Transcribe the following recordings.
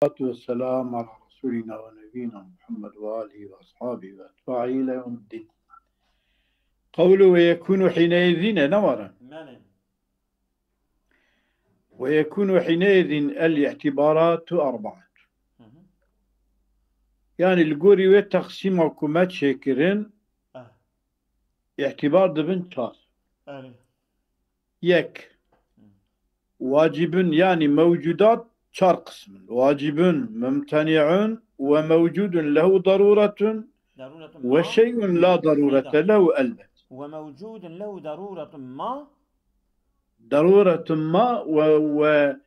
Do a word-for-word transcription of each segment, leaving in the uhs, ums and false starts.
والصلاة والسلام على رسولنا ونبينا محمد وآله وأصحابه وأتباعه إلى يوم الدين. قوله ويكون حينئذ، ne var? Belê. ويكون حينئذ الاعتبارات أربعة. Hı hı. Yani li gorî wê teqsîma ku me çêkirin, Ah. îtibar dibin çar. Erê. Yek. Hı. Wacibun, yani mewcudat çar qism in. Wacibun, mumteni'un ve mewcudun lehu daruretun Daruretun ve ma. Şey'un la darurete lehu elbet. Ve mewcudun lehu daruretun ma. Daruretun ma ve, ve,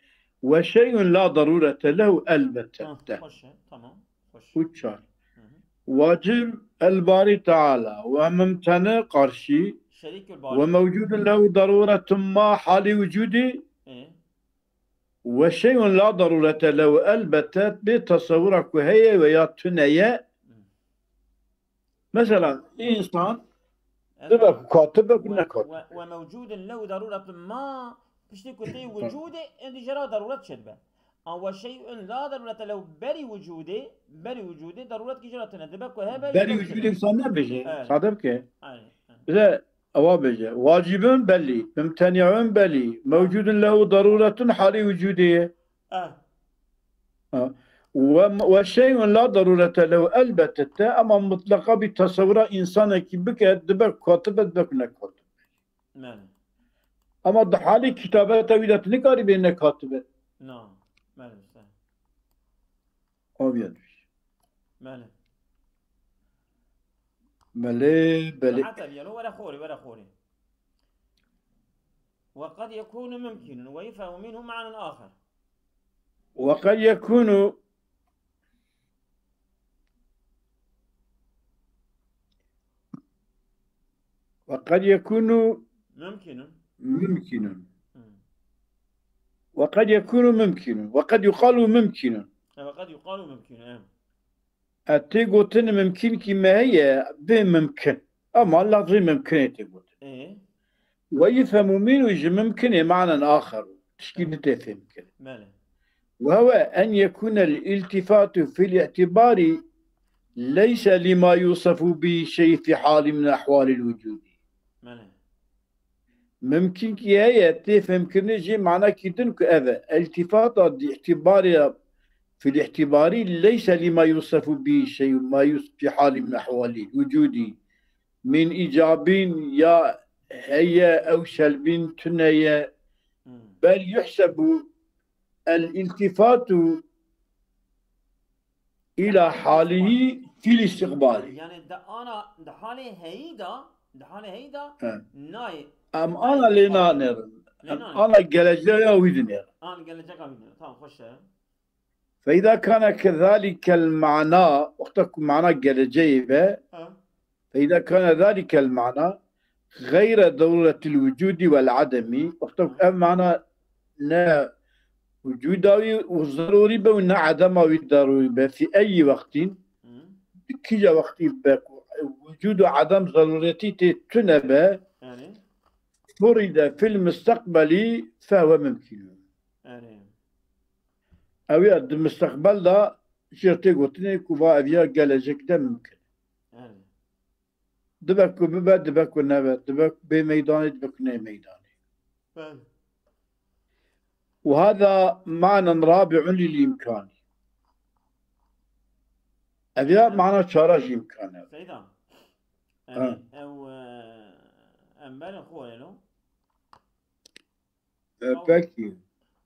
ve şey'un la darurete lehu elbette. Ha, hoş, tamam. Hoş. Üç çar. Hı hı. Vacib el Bari Teala ve mumteni karşı Şerikül Bari. Ve mevcudun lehu daruretun ma hali vücudi E. Ve şey'un la darurete lehu elbette bê tesewura ku heye veya tune ye. Hı. Mesela, însan Evet. dibe ku katib be ku Ve, nekatib. ve, ve mevcudun lehu daruretun ma, piştî ku tê vücudê, êdî jê re daruret çêdibe. A ve şey'un la darurete lehu berî vücudê, berî vücudê daruret kî jê re tune. Dibe ku hebe, Berî dibe ku vücudê tune. Însan nebêje, Evet. sade bike. Aynen, aynen. Bize ewa bêje. Vacibun belî, mumteni'un belî, mevcudun lehu daruretun halî vücudê ye. Eh. Ha. Ve, ve şey'un la darurete lehu elbette te, ama mutlaqa bir tesewura insanekî bike, dibe katibe, dibe ku nekatibe. Belê. Ama di halê kitabeta wî de tu nikarî bê nekatibe. Na. Belê, işte. Aviya düş. Belê. Belê, belê. Hatta diyelim, were xorê, were xorê. وقد يكون ممكن ويفهم منه معنى آخر. وقد يكون، وقد يكون ممكن. ممكن. مم. وقد يكون ممكن. وقد يقال ممكن. وقد يقال ممكن، إيه. E, tê gotin mimkînkî me heye, bê mimkin. Ama lafzê mimkinê tê gotin. Ê? Ve yufhemu minhu ji mimkinê manen axer. Tişkî din tê fêmkirin. Belê. Ve huve en yekûnel iltifatu fil îtibari leyse lima yusafu bihi şey fi hali min ehwalil vücudi. Belê. Mimkinkî heye, tê fêmkirinê jê manakî din ku ev e. Îltifata di îtîbarê ya fil îtîbarî leyse lî ma yusefu bî şey, ma yus-, fî halî min ehwalî wicûdî min îcabîn ya heye ew şelbîn tune ye. Hmm. Bel yuhsebu el îltifatu ila halihî fîl îstiqbalî. Yani di ana, di halê heyî de, di halê heyî de He. nayê. Em ana lê nanêrin. Lê Em nayê. ana geleceya wî dinêrin. An geleceka wî dinêrin. Tamam, xweş e. Feyda kana kezalikel mana, wexta ku mana geleceyê be, Ha. Feyda kana zalikel mana gayre daruretil vücudi vel ademi. Wexta ku ev mana ne vücuda wî û zerûrî be û ne edema wî darûrî be. Fi eyyi wextîn, Hı. di kîja wextî be ku vücud û edem zerûretî tê tune be, Yani. furide fil mustaqbelî fehwe mimkîn. Yani. Ew ya di mustaqbel de jê tê gotinê ku va ev ya gelecek de mimkin. Yani. Dibe ku bibe, dibe ku nebe, dibe ku bê meydanê, dibe ku neyê meydanê. Belê. Û hada manen rabi'un lil îmkanî. Ev ya mana çara jî îmkan e. Seyda. Ha. Em, ew, e, em berin xwe lo. E, peki.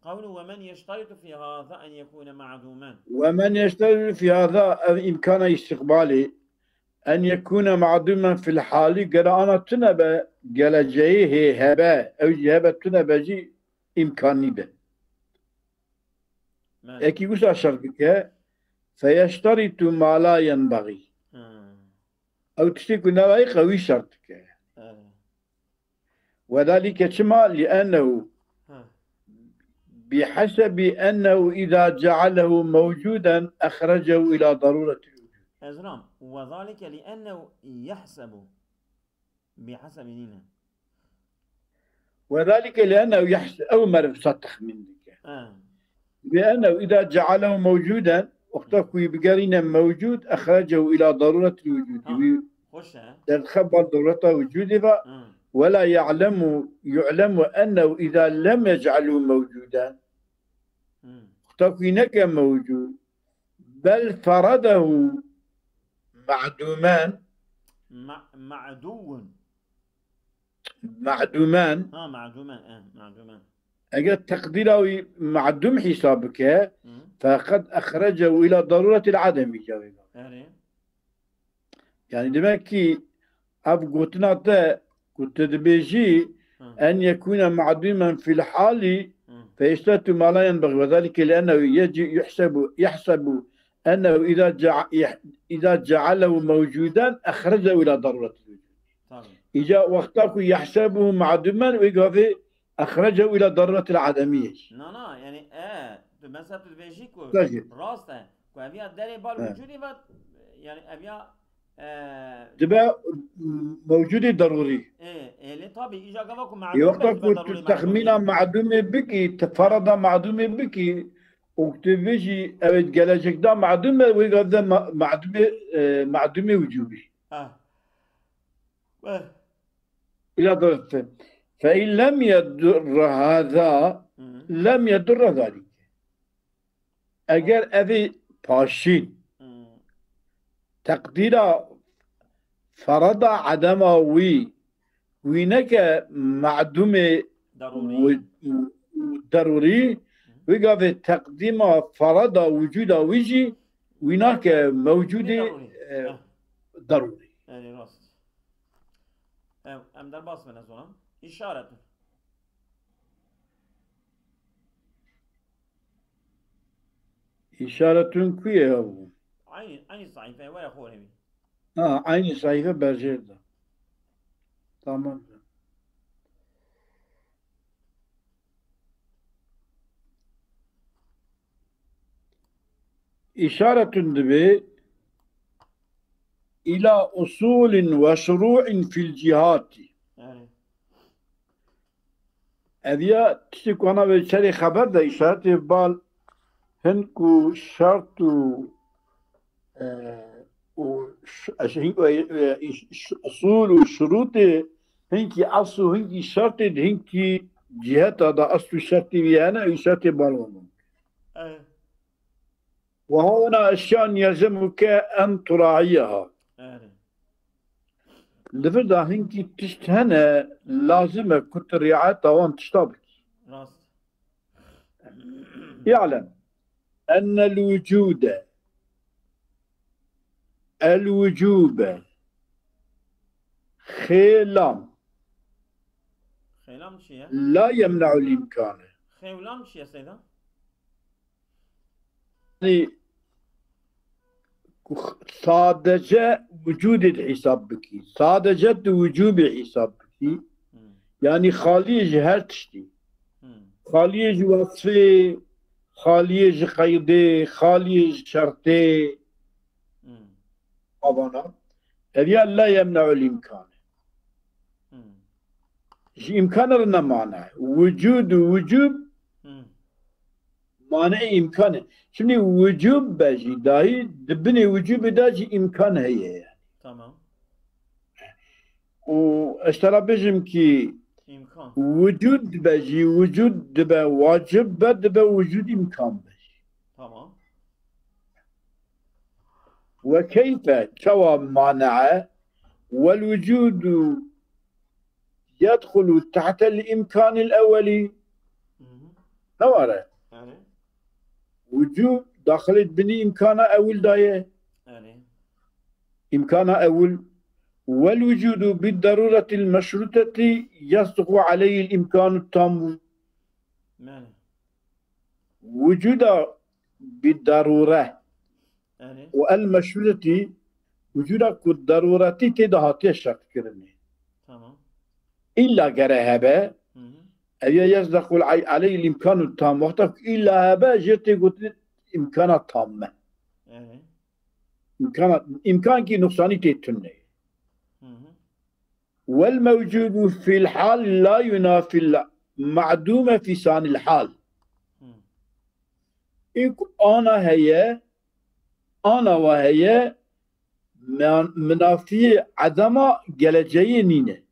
Qewlu ve men yeşteritu fî hâzâ en yekûne ma'dûmen. Ve men yeşteritu fî hâzâ, ev îmkana îstiqbalê, en yekûne ma'dûmen fil halî, gere ana tune be, geleceyê hê hebe, ew jî hebe tune be jî îmkanî be. Belê. Ekî wisa şert bike, feyeşteritu ma la yenbagî. Hmm. Ew tiştê ku nelayîq e wî şert dike. Evet. Ve zalike çima? Li ennehu Ha. bihesebi ennehu îza cealehu mewcuden ehrecehu ila daruretil vücud. Ezram, ve zalike li ennehu yehsebu. Bihesebi nîne. Ve zalike li ennehu yehse-, ew meriv sa texmîn dike. Ha. بأنه إذا جعله موجودا، wexta ku wî bigerîne mewcûd, أخرجه إلى ضرورة الوجود. Ha, Wî xweş e. derdixe bal darureta wicûdê ve. Hı. ولا يعلم، يعلم أنه إذا لم يجعله موجودا. Hı. Wexta ku wî neke mewcûd. بل فرضه معدوما. Ma-, ma'dûn. معدوما. Ha, ma'dûmen, eh, ma'dûmen. Eger teqdîra wî ma'dûm hîsab bike, Hı. فقد أخرجه إلى ضرورة العدم. Erê. Yani demek ki ev gotina te ku tu dibêjî, Hı. أن يكون معدوما في الحال Hı. فيشترط ما لا ينبغي، وذلك لأنه يجي يحسب، يحسب أنه إذا جع-، إذا جعله موجودا أخرجه إلى ضرورة الوجود. Tabii. Îca wexta ku يحسبه معدوما, wê gavê أخرجه إلى ضرورة العدمية. Na, na, yani, e, tu mesela tu dibêjî ku Tabii. rast e, ku eviya derê bal He. vücudî ve, yani eviya, e, Dibe mewcudî darûrî. E, e, lê tabii, îca gava ku Yê ma'dûm wexta be, ku dibe tu darûrî texmîna ma'dûmê. ma'dûmê bikî, tu ferada ma'dûmê bikî, û tu bêjî, ew ê gelecekda ma'dûm be, wê gavde ma-, ma'dûmê, e, ma'dûmê wicûbî. Ha. Eh. Îla direte. فإن لم يضر هذا، Hı hı. لم يضر ذلك. Eger evî paşîn Hı. teqdîra ferada edema wî, wî neke ma'dûmê Darûrî. wi-, darûrî, Hı. wî gavê teqdîma ferada wicûda wî jî wî nake mewcûdê, Darûrî. e, Heh. darûrî. Erê, rast. Em, em derbas bine zonan. İşaretun. İşaretun ku ye ya bu? Aynı, aynı sayfa, were xorê wî. Ha, aynı sayfa berjêr de. Tamam. İşaretun dibe ila usulin ve şuru'in fil cihati. Yani. Ev ya tiştê ku ana ve serê xeber de işaretê bal hin ku şert û, e, û ş-, ş-, hin ku, e, ş-, ş-, usul û şurutê hinkî asl û hinkî şertê di hinkî ciheta da asl û şertê wî hene, îşaretê bal ve. Evet. وهنا أشياء يلزمك أن تراعيها. Erê. Li vir de hinkî tişt hene, lazim e ku tu riayeta wan tişta bikî. Rast. اعلم أن الوجود، الوجوب، خيلام، Xêlam çi ye? لا يمنع الإمكان. Xêlam çi ye Seyda? Yani, sadece vücudê di hesab bikî. Sadece tu vücubê hesab bikî. Hmm. Yani xaliyê ji her tiştî. Hmm. Xaliyê ji wesfê, xaliyê ji qeydê, xaliyê ji şertê. Hmm. Avana. Ev ya la yemne'ul imkan. Hmm. Ji imkana re ne mane. Vücud û vücub Hmm. Mane îmkan e. Şimdi vücub be jî dahî, di binê vücubê de jî îmkan heye yani. Tamam. Û ez te re bêjim ki İmkan. Vücud be jî, vücud dibe wacib be, dibe vücud îmkan be jî. Tamam. Ve keyfe, çawa manee, vel vücudu yedxulu tehtel îmkanil ewwelî. Hı hı. Ne were? Yani. Vücud daxilê binî îmkana ewil daye. Yani. Îmkana ewil. Vel vücudu bid daruretil meşruteti yasduqu aleyhil îmkanu tamu. Yani. Vücuda bi darure. Yani. Û el meşrûretî, vücuda ku darûretî tê de hatiye şertkirinê. Tamam. Îlla gere hebe, Hı hı. ev ya yezdequl ay-, aleyhil îmkanu tam. Wexta ku îlla hebe, jê tê gotin îmkana tamme. Yani. Îmkana, îmkan ki nuqsanî tê tune. Hı hı. Vel mewcudu fil hal la yunafil ma'dume fi sanil hal. Hı. Ê ku ana heye, ana wa heye, me-, minafiyê edema geleceyê nîne.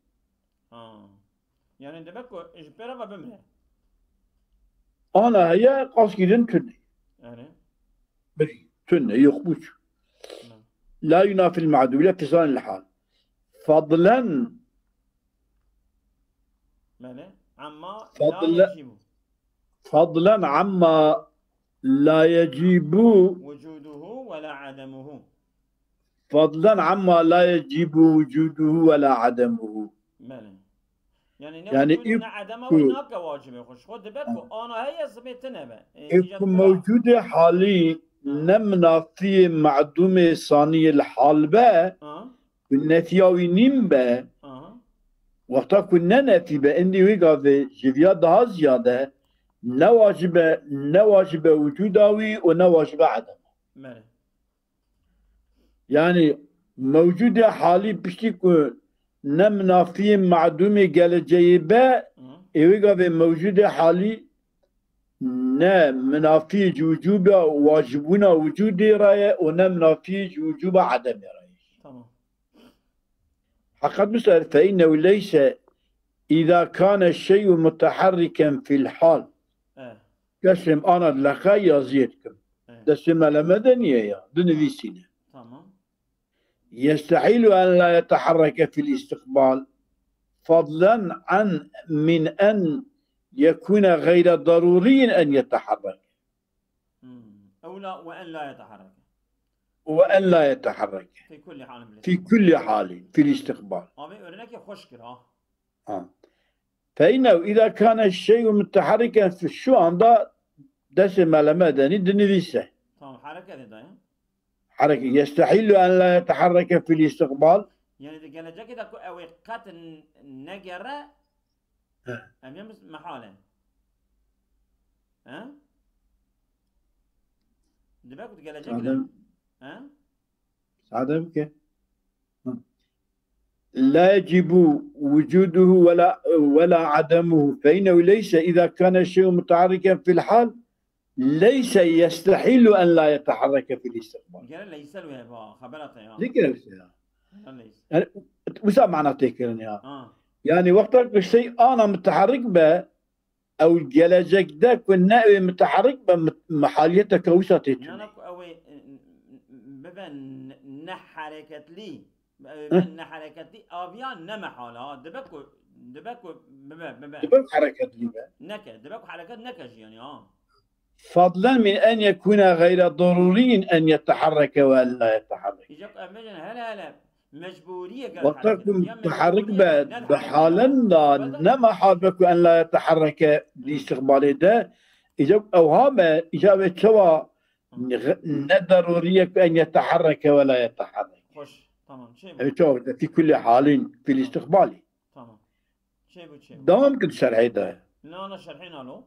Ha. Yani demek ku ji pê re ve bimre. Ana heye, qas kirin tune. Yani. Birî, tune, yok bûç. Hı. La yunafil ma'dûm, la fisan il hal. Fadlen. Bele. Amma la Fadle- yecibu. Fadlen amma la yecibu. Wucuduhu ve la ademuhu. Fadlen amma la yecibu wucuduhu ve la ademuhu. Bele. Yani ne Yani wucudu ne adema wî nake wacibê xwe. Ji xwe dibe ku ana heye, sibê tine be. E, Ê îca ku tira. Mewcudê halî Ha. Ne minafiyê ma'dûmê saniyê li hal be, Ha. Ku nefiya wî nîn be, Ha. Wexta ku ne nefî be, endî wê gavê ji viya daha ziyade ne wacib e, ne wacib e wicûda wî û ne wacib e edema. Bele. Yani mewcudê halî piştî ku ne minafiyê ma'dûmê geleceyê be, Hı. Ê wê gavê mewcudê halî ne minafiyê ji wicûba wacibûna wicûdê re ye û ne minafiyê ji wicûba edemê re ye. Tamam. Heqet biser, fe innehu leyse îza kane şey'u muteharriken fil hal. Eh. Kesê min ana leqe yaziyê dikim. Eh. Destê me li me de niye ya, dinivîsîne. Tamam. Yestehîlu en la yeteharreke fil îstiqbal, fadlen an min en yekûne gayre darûrîn en yeteharreke. Hmm. Ew la, ve en la yeteharreke. Ve en la yeteharreke. Fi kulli halin bile. Fi kulli halin, fil îstiqbal. Abi örnekê xweş kir ha. Ha. Fe innehu îza kane şey'u muteharriken fi, şu anda destê me li me de nî dinivîse. Tamam, hareket eda ya. Hareket. Yestehîlu en la yeteharreke fil îstiqbal. Yani di gelecekê de ku ew ê qet n-, negere, He. Em yalnız mehal e. He? Dibe ku di gelecekê de. Adem. He? Sade bike. Hı. La yecibu wucuduhu ve la, ve la ademuhu. Fe innehu leyse iza kane şey'un muteharriken fil hal, leyse yestehillu en la yeteharreke fil istiqbal. Gere leyse wê ba, xebera te ya. Ne gerek ya? Gere leyse. Yani, wisa mana tê kirin ya. Ha. Yani, wexta ku şey ana muteharrik be, ew gelecekde ku ne ew ê muteharrik be, mu-, mehaliyeteke wisa tê tune. Yana ku ew ê, e, bibe ne, ne hareketli, ew ê Hı. bibe ne hareketli, aviya ne mehala, ha. Dibe ku, dibe ku bibe, bibe. Dibe hareketli be. Neke, dibe ku hareket neke jî yani, ha. Fadlen min en yekune gayre daruriyin en yeteharreke ve en la yeteharreke. Îca ku em bêjin hele hele mecburiyê gel Wexta hareket ku dikin. Ya muteharrik mecburiyê be, ne bi hareket halen dikin. da Wexta ne mehal be ku en la yeteharreke di Hı. istiqbalê de. Îca ku ewha be, îca wê çawa Hı. ne daruriye ku en yeteharreke ve la yeteharreke. Xoş, tamam. Çê bû. Ev çawa be, fi kulli halin, fil Tamam. istiqbalî. Tamam. Çê bû, çê bû. Devam kin şerhê de. Na, na, şerhê nalo.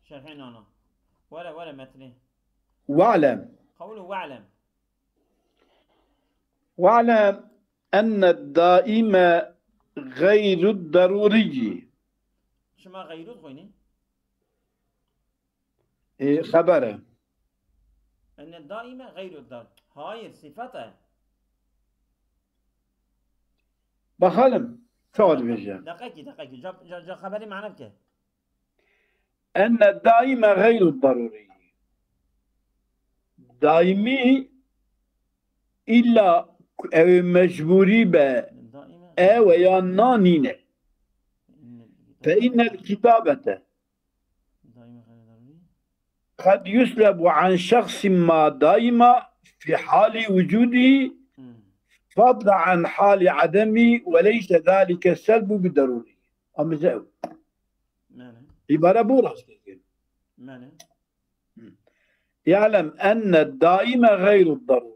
Şerhê nana. Were, were metnê. Ve'lem. Qewlu ve'lem. Ve'lem enne daime gayru daruriyyi. Çima gayru dixwînî? E, xeber e. Enne daime gayru dar. Hayır, sifet e. Bakalım. Çawa dibêje? Deqekî, deqekî. Ca, ca, ca xeberî mana bike. Enne daime gayru darurî. Daimî îlla ku ew ê mecbûrî be, Daime. e veya na nîne. Enne Fe innel kitabete. Daime gayru darurî. Qed yuslebu an şexsin ma daima fi halî wucudî Hmm. fadla an halî ademî ve leyse zalike selbu bi darurî. Amize ew. Mene. Îbare bu rast dike. Mene. Ya'lem enne daime gayru darurî.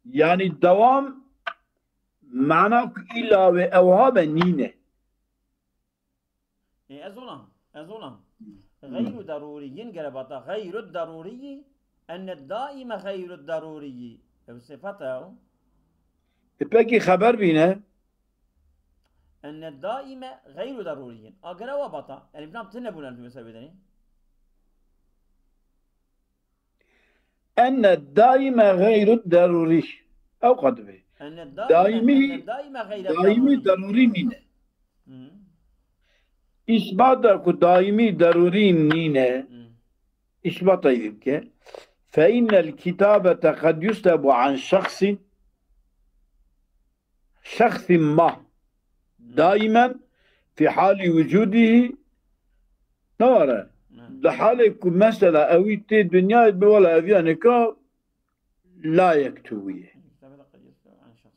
Yani dewam mana ku îlla wê ewha be nîne. E, ez olam, ez olam. Gayru daruriyin gere bata. Gayru daruriyi, enne daime gayru daruriyi. Ev sifet e o. E, peki xeber bîne? Enne daime gayru daruriyin. A gere wa bata. Elif lam tine bûne tu mesela bedeni. enne daîme xeyru derûrî. Ew qad be. Enne daîme, Daîmî, enne daîme xeyre daîmî derûrî. Derûrî nîne. Hı. Îsbata ku daîmî derûrî nîne. Hı. Îsbata yê bike. Fe innel kitabete qed yustebu an şexsin, şexsin ma. Hı. Daimen fi hali wucudî ne were. Hı. Di halê ku mesela ewî tê dinyayê bi wela eviya nika la yektubu ye. Kitabete qed yustebu an şexsin.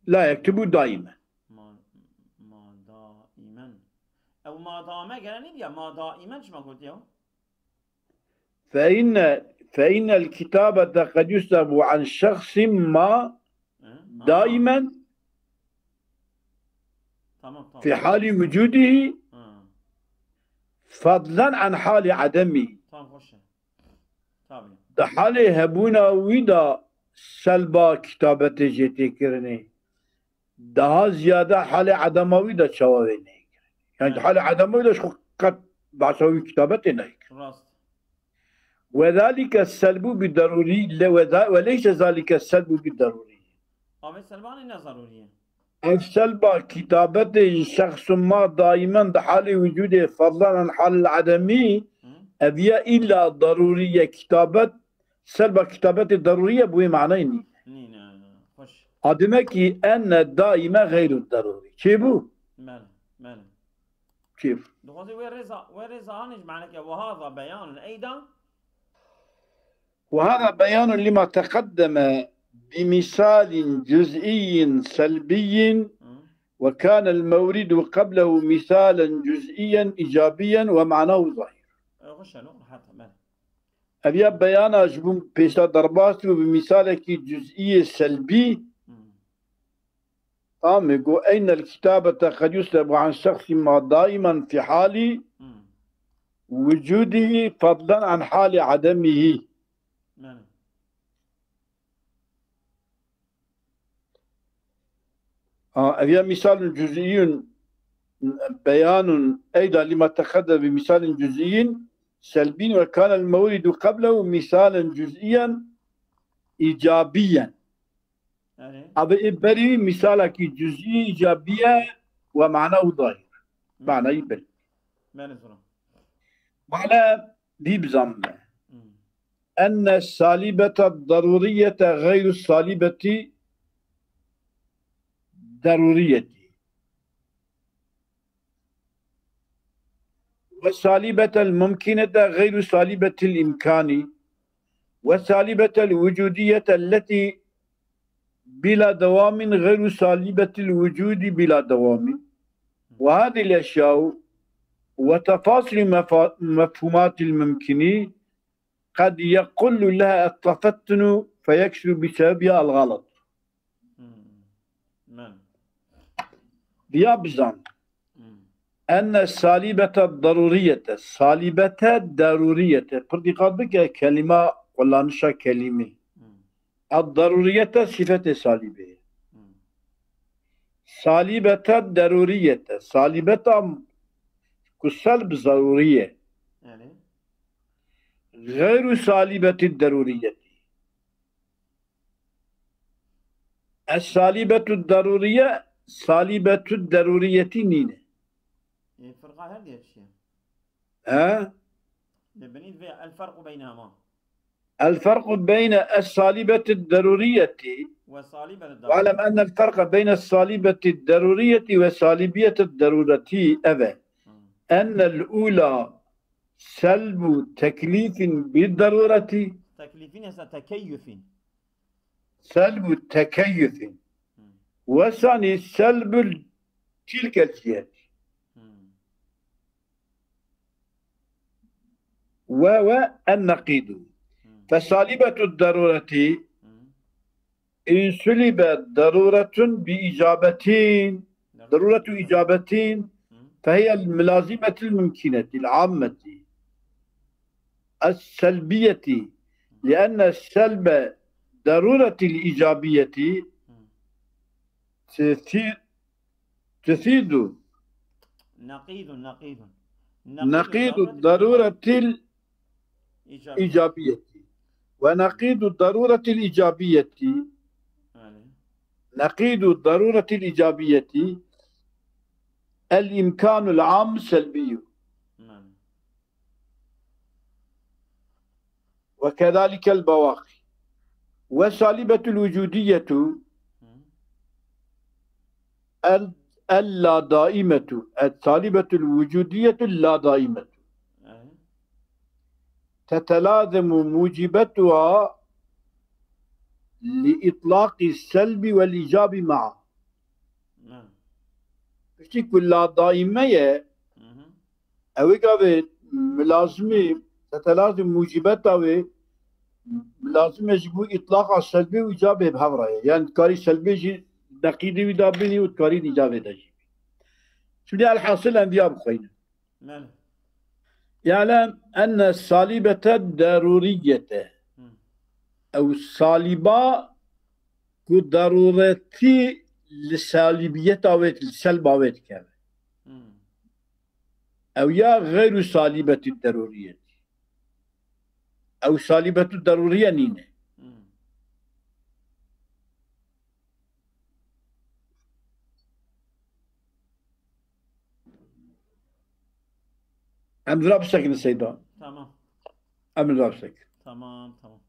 La yektubu daimen. Ma, ma daimen. Ew ma dame gene nî diya, ma daimen çima gotiye? Fe inne, fe innel kitabete qed yustebu an şexsin ma Hı? Ha. Daimen Tamam, tamam. Fi hali wucudî Hı. fadlen an hali ademî. Tamam, hoş e. Tabii. Di halê hebûna wî de selba kitabetê jê tê kirinê. Daha ziyade halê edema wî de çawa wê neyê kirin. Yani Hı. halê edema wî de ji xwe qet behsa wî kitabetê neyê kirin. Rast. Ve zalike selbu bi derûrî, le ve za-, ve leyse zalike selbu bi derûrî. Avê selbanê ne zerûrî ye. Ev selba kitabetê ji şexsun ma daimen di halê wicudê fadlan an halil ademî, Hı? ev ya illa derûrî ye kitabet, selba kitabetê derûrî ye bi wê manayê nîne. Nîne, nîne. Xweş. A demek ki enne daime xeyru derûrî. Çêbû? Bele, bele. Kêf. Dixwazî wê rêza, wê rêza anî ji maneke, "Ve haza beyanun eyda." "Ve haza beyanun lima teqeddeme bi misalin cüz'iyyin selbiyyin Hı. ve kânel mewridu qeblehu misalen cüz'iyyen icabiyyen ve ma'nahu zahir." E, xweş e, no, rehat e, bele. Ev ya beyana ji bo pêşa derbas bû bi misalekî cüz'iyê selbî. Hı. Tamam, go eynel kitabete qed yuslebu an şexsî ma daimen fi halî Hmm. Wucudî fadlen an halî ademî. Yani. Ha, ev ya misalun cüz'iyun beyanun eyda lima teqedde bi misalin cüz'iyyin selbîn ve kanel mewridu qeblehu misalen cüz'iyyen îcabiyyen. Yani. Abi ê berî misalekî cüz'î îcabî ye ve mana û dayî. Hı. Manayî ber. Yani sonra. Bale dî bizanme. Hı. Enne salîbete darûrîyete xeyru salîbetî darûrîyetî. Ve salîbetel mumkînete xeyru salîbetil îmkânî. Ve salîbetel wucudîyete letî bîla dewamîn xeyru salîbetil wucudî bîla dewamîn. Ve hadîl eşyâu ve tefasîlî mefa-, mefhûmatîl mumkînî qed yequllu leha ettefettunu feyekşiru bi sebebiha el-xelet. Hmm. Men. Diya bizan. Hmm. Enne salîbete darûriyete. Salîbete darûriyete. Pir dîqat bike kelîma, kullanişa kelîmê. Hmm. Ed-darûriyete sifetê salîbê ye. Hmm. Salîbete darûriyete. Salîbeta ku selb zarûrî ye. Yani? Xeyru salîbetî darûriyetî. Es-salîbetu darûriye, salîbetu darûriyetî nîne. E, firqa her diye çi ye? He? Li binî divê el-ferqu beynehuma. El-ferqu beyne es-salîbeti darûriyetî. Ve salîbeti Ve alem darûriyetî. Ennel ferqe beyne salîbeti darûriyetî ve salîbiyeti darûretî eve. Hmm. Ennel ula selbu teklîfin bi darûretî. Teklîfin esa tekeyyufin. Selbu tekeyyufin. Hmm. Ve sanî selbul tilkel ciheti. Hmm. Ve ve en-neqîdu. Hmm. Fesalibetu darûretî Hmm. in sulibe darûretun bi îcabetin. Darûretu îcabetin. Hmm. Fehiyel milazimetil mumkînetil ammetî. Es-selbiyetî. Lienne selbe darûretil îcabiyetî Hmm. tefî-, tefîdu Neqîdun, neqîdun. Neqîdu Neqîdu darûretil darûretil îcabiyetî. Îcabiyetî. ونقيض الضرورة الإيجابية، Yani. نقيض الضرورة الإيجابية الإمكان العام السلبي، Yani. وكذلك البواقي. والسالبة الوجودية Hı. ال-، اللا دائمة، السالبة الوجودية اللا دائمة، Yani. تتلازم موجباتها لإطلاق السلب والإيجاب معا. Yani. Piştî ku la daîme ye, Hı hı. ew ê gavê milazimî, tetelazim mucibeta wê, milazim e ji bo îtlaqa selbê û îcabê bi hev re ye. Yani dikarî selbê jî neqîdî wî da bînî û dikarî di îcabê de jî. Şimdi elhasil em viya bixweynin. Yani. يعلم أن السالبة الضرورية. Hı. Ew saliba ku daruretî li salibiyeta wê, li selba wê dikeve. Hı. Ew ya xeyru salibetî derûriyetî. Ew salîbetu derûriye nîne. Hı. Em zira bisekinin Seyda. Tamam. Em zira bisekin. Tamam, tamam.